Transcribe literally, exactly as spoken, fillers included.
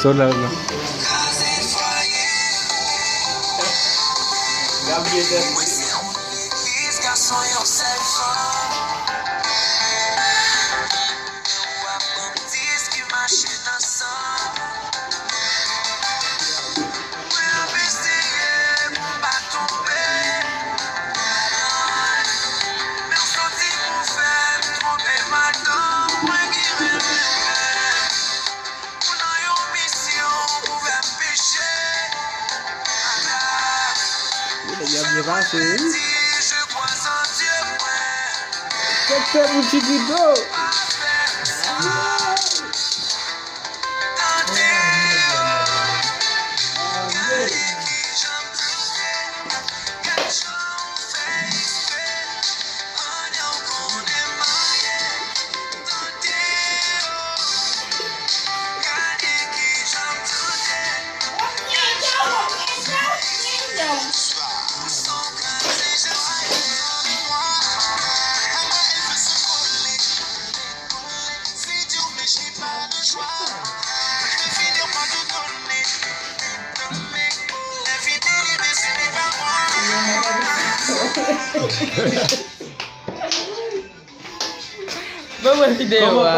Sòt la, la. Nèg yo ap byen pase, wi. Kèk tè pou Chikito. Ban mwen videyo a.